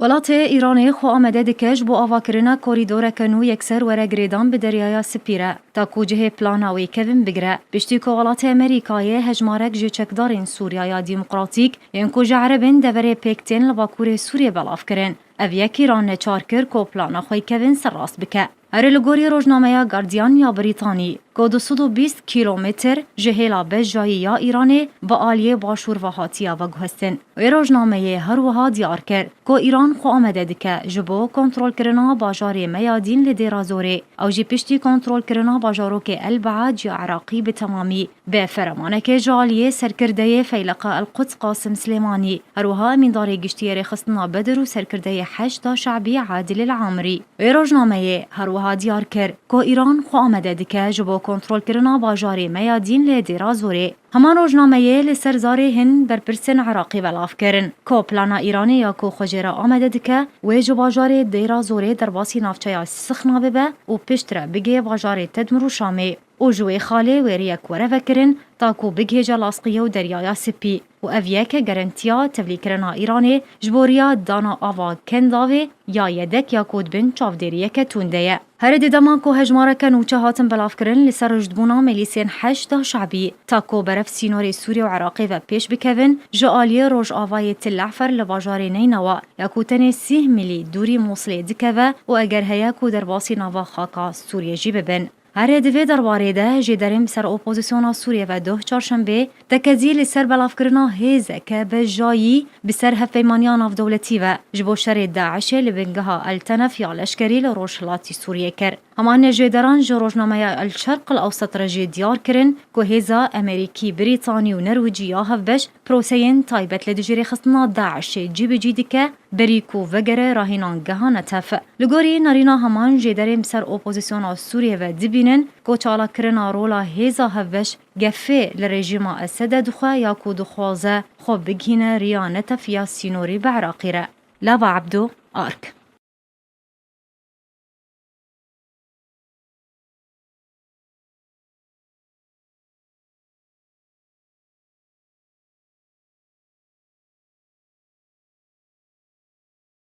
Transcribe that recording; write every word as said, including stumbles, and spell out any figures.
Welatê Îranê xwe amade dike ji bo avakirina korîdoreke nû yekser were girêdan bi Deryaya Spî re, ta ku cihê plana wê kevin bigire. Piştî ku welatê Amerîkayê hejmarek ji çekdarên Sûriya ya Demokratîk yên ku ji Ereb in deverê pêk tên li Bakurê Sûriyê belav kirin, ev yek Îran neçar kir ku plana xwe kevin serrast bike. Erê li gorî rojnameya Guardian ya Brîtanî, ku du sed û bîst kîlometr ji hêla bejayî ya Îranê bi aliyê başûr ve hatiye veguhestin. Wê rojnameyê her wiha diyar kir ku Îran xwe amade dike ji bo kontrolkirina bajarê Meyadîn li Dêra Zorê. Ew jî piştî kontrolkirina bajarokê El Baad ya Iraqî bi temamî bi feremanekê ji aliyê serkirdeyê Feyleqa El Quds Qasim Silêmanî, her wiha emîndarê giştî yê rêxistina Bedir û serkirdeyê Heşda Şe'bî Adil El Amrî. Wê rojnameyê her wiha diyar kir ku Îran xwe amade dike ji bo kontrolkirina bajarê Meyadîn lê Dêra Zorê. Heman rojnameyê li ser zarê hin berpirsên Iraqî belav kirin ku plana Îranê ya ku xwe jê re amade dike, wê ji bajarê Dêra Zorê derbasî navçeya Sixna bibe û piştre bigihê bajarê Tedmir û Şamê û ji wê xalê wêriyek were vekirin, ta ku bigihêje Lasqiyê û Deryaya Spî û ev yek garantiya tevlîkirina Îranê ji bo riya dana ava Kendavê ya yedek ya ku di bin çavdêriyeke tund de ye. Herê di dema ku hejmareke nûçe hatin belavkirin li ser rijdbûna milîsên Heşda Şe'bî, ta ku berev sînorê Sûriye û Iraqê ve pêş bikevin, ji aliyê Rojavayê Til Efer li bajarê Neynawa ya ku tenê sîh milî dûrî Mûsilê dikeve û eger heye ku derbasî nava xaka Sûriye jî bibin. Herê di vê derbarê de jêderên bi ser opozisyona Sûriye ve doh çarşembê tekezî li ser belavkirina hêzeke bejayî bi ser hevpeymaniya navdewletî ve ji bo şerê DAIŞê li bingeha El Tenef ya leşkerî li rojhilatî Sûriyê kir. Heman jêderan ji rojnameya El Şerq El Ewsat re jî diyar kirin ku hêza Amerîkî, Brîtanî û Nerwicî ya hevbeş proseyên taybet li dijî rêxistina DAIŞê cî bi cî dike, berî ku vegere rahînangeha Netef. Li gorî narîna heman jêderên bi ser opozisyona Sûriyê ve dibînin ku çalakirina rola hêza hevbeş gefê li rejîma Esede dixwe ya ku dixwaze xwe bigihîne riya Netef ya sînorî bi Iraqî re. Lava Ebdo, Ark.